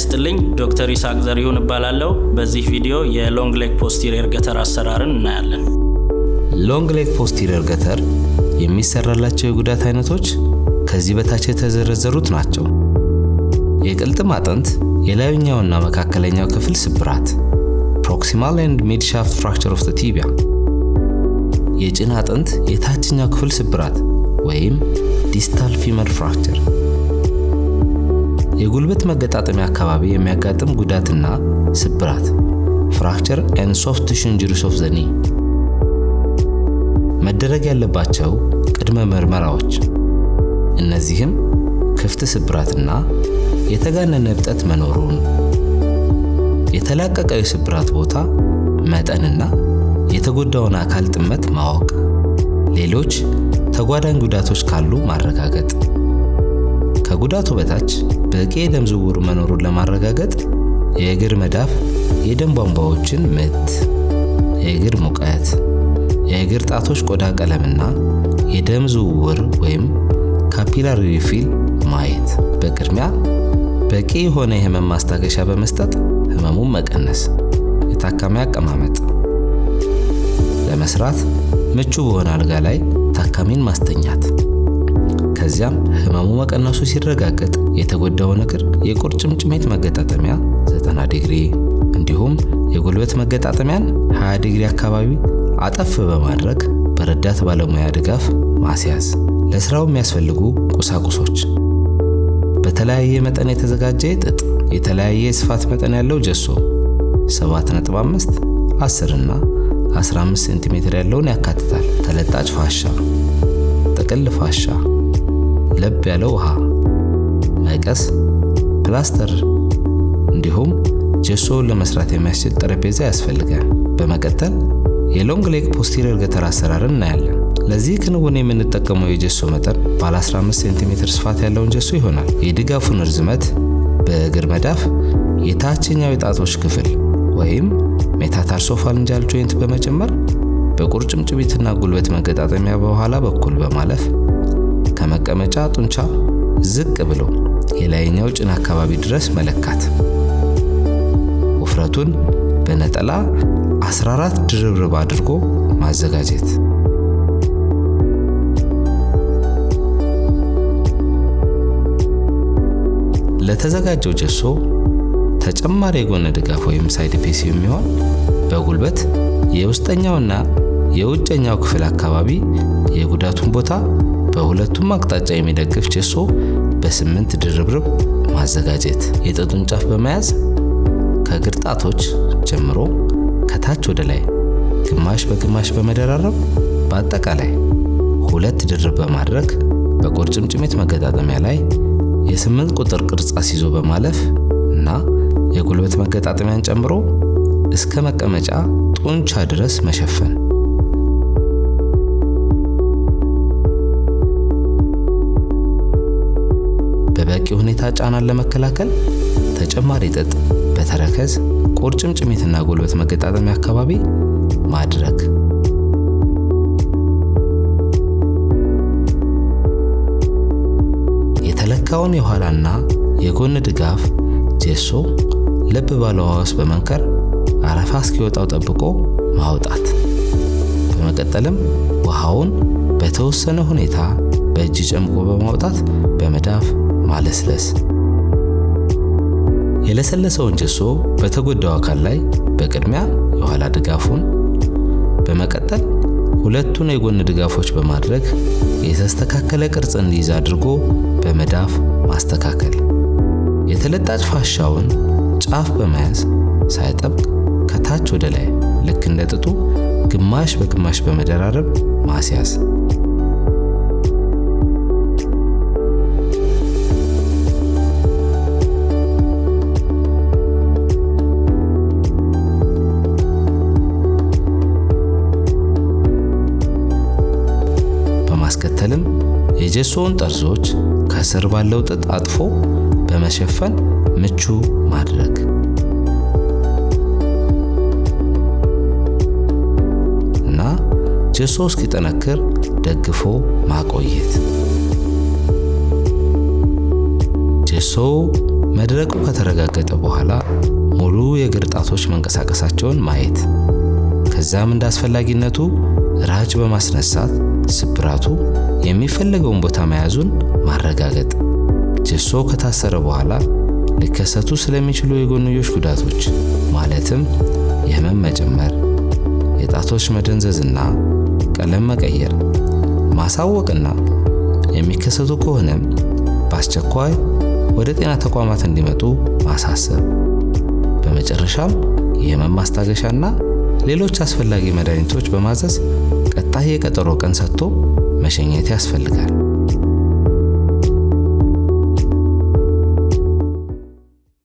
ይስጥልኝ። ዶክተር ይስሐቅ ዘሪሁን እባላለሁ። በዚህ ቪዲዮ የ long leg posterior gutter አሰራርን እናያለን። Long leg posterior gutter የሚሰራላቸው የጉዳት አይነቶች ከዚህ በታች የተዘረዘሩት ናቸው። የቅልጥም አጥንት የላይኛውና መካከለኛው ክፍል ስብራት፣ proximal and mid shaft fracture of tibia፣ የጭን አጥንት የታችኛው ክፍል ስብራት ወይም distal femur fracture፣ የጉልበት መገጣጠሚያ አካባቢ የሚያጋጥም ጉዳትና ስብራት፣ fracture and soft tissue injuries of the knee። መደረግ ያለባቸው ቅድመ ምርመራዎች፣ እነዚህም ክፍት ስብራትና የተጋነነ እብጠት መኖሩን፣ የተላቀቀው የስብራት ቦታ መጠንና የተጎዳውን አካል ጥመት ማወቅ፣ ሌሎች ተጓዳኝ ጉዳቶች ካሉ ማረጋገጥ፣ ከጉዳቱ በታች በቂ የደም ዝውውር መኖሩን ለማረጋገጥ የእግር መዳፍ የደም ቧንቧዎችን ምት፣ የእግር ሙቀት፣ የእግር ጣቶች ቆዳ ቀለምና የደም ዝውውር ወይም capillary refill ማየት። በቅድሚያ በቂ የሆነ የህመም ማስታገሻ በመስጠት ህመሙን መቀነስ። የታካሚ አቀማመጥ፦ ለመስራት ምቹ በሆነ አልጋ ላይ ታካሚን ማስተኛት። ከዚያም ህመሙ መቀነሱ ሲረጋገጥ የተጎዳውን እግር የቁርጭምጭሚት መገጣጠሚያ 90 ዲግሪ እንዲሁም የጉልበት መገጣጠሚያን 20 ዲግሪ አካባቢ አጠፍ በማድረግ በረዳት ባለሙያ ድጋፍ ማስያዝ። ለስራው የሚያስፈልጉ ቁሳቁሶች፦ በተለያየ መጠን የተዘጋጀ ጥጥ፣ የተለያየ የስፋት መጠን ያለው ጀሶ 7.5፣ 10 እና 15 ሴንቲሜትር ያለውን ያካትታል። ተለጣጭ ፋሻ፣ ጥቅል ፋሻ፣ ለብ ያለ ውሃ፣ መቀስ፣ ፕላስተር እንዲሁም ጀሶውን ለመስራት የሚያስችል ጠረጴዛ ያስፈልጋል። በመቀጠል የ long leg posterior gutter አሰራርን እናያለን። ለዚህ ክንውን የምንጠቀመው የጀሶ መጠን ባለ 15 ሴንቲሜትር ስፋት ያለውን ጀሶ ይሆናል። የድጋፉን ርዝመት በእግር መዳፍ የታችኛው የጣቶች ክፍል ወይም metatarsophalangeal joint በመጀመር በቁርጭምጭሚትና ጉልበት መገጣጠሚያ በኋላ በኩል በማለፍ ከመቀመጫ ጡንቻ ዝቅ ብሎ የላይኛው ጭን አካባቢ ድረስ መለካት። ውፍረቱን በነጠላ 14 ድርብርብ አድርጎ ማዘጋጀት። ለተዘጋጀው ጀሶ ተጨማሪ የጎን ድጋፍ ወይም side piece የሚሆን በጉልበት የውስጠኛውና የውጨኛው ክፍል አካባቢ የጉዳቱን ቦታ በሁለቱም አቅጣጫ የሚደግፍ ጀሶ በስምንት ድርብርብ ማዘጋጀት። የጥጡን ጫፍ በመያዝ ከእግር ጣቶች ጀምሮ ከታች ወደ ላይ ግማሽ በግማሽ በመደራረብ በአጠቃላይ ሁለት ድርብ በማድረግ በቁርጭምጭሚት መገጣጠሚያ ላይ የ8 ቁጥር ቅርጽ አስይዞ በማለፍ እና የጉልበት መገጣጠሚያን ጨምሮ እስከ መቀመጫ ጡንቻ ድረስ መሸፈን። በበቂ ሁኔታ ጫናን ለመከላከል ተጨማሪ ጥጥ በተረከዝ፣ ቁርጭምጭሚትና ጉልበት መገጣጠሚያ አካባቢ ማድረግ። የተለካውን የኋላና የጎን ድጋፍ ጀሶ ለብ ባለ ውሃ ውስጥ በመንከር አረፋ እስኪወጣው ጠብቆ ማውጣት። በመቀጠልም ውሃውን በተወሰነ ሁኔታ በእጅ ጨምቆ በማውጣት በመዳፍ ማለስለስ። የለሰለሰውን ጀሶ በተጎዳው አካል ላይ በቅድሚያ የኋላ ድጋፉን፣ በመቀጠል ሁለቱን የጎን ድጋፎች በማድረግ የተስተካከለ ቅርጽ እንዲይዝ አድርጎ በመዳፍ ማስተካከል። የተለጣጭ ፋሻውን ጫፍ በመያዝ ሳይጠብቅ ከታች ወደ ላይ ልክ እንደ ጥጡ ግማሽ በግማሽ በመደራረብ ማስያዝ። በማስከተልም የጀሶውን ጠርዞች ከስር ባለው ጥጥ አጥፎ በመሸፈን ምቹ ማድረግ። እና ጀሶ እስኪጠነክር ደግፎ ማቆየት። ጀሶው መድረቁ ከተረጋገጠ በኋላ ሙሉ የእግር ጣቶች መንቀሳቀሳቸውን ማየት፣ ከዛም እንደ አስፈላጊነቱ ራጅ በማስነሳት ስብራቱ የሚፈለገውን ቦታ መያዙን ማረጋገጥ። ጀሶ ከታሰረ በኋላ ሊከሰቱ ስለሚችሉ የጎንዮሽ ጉዳቶች ማለትም የህመም መጨመር፣ የጣቶች መደንዘዝና ቀለም መቀየር ማሳወቅና የሚከሰቱ ከሆነም በአስቸኳይ ወደ ጤና ተቋማት እንዲመጡ ማሳሰብ። በመጨረሻም የህመም ማስታገሻና ሌሎች አስፈላጊ መድኃኒቶች በማዘዝ ቀጣይ የቀጠሮ ቀን ሰጥቶ መሸኘት ያስፈልጋል።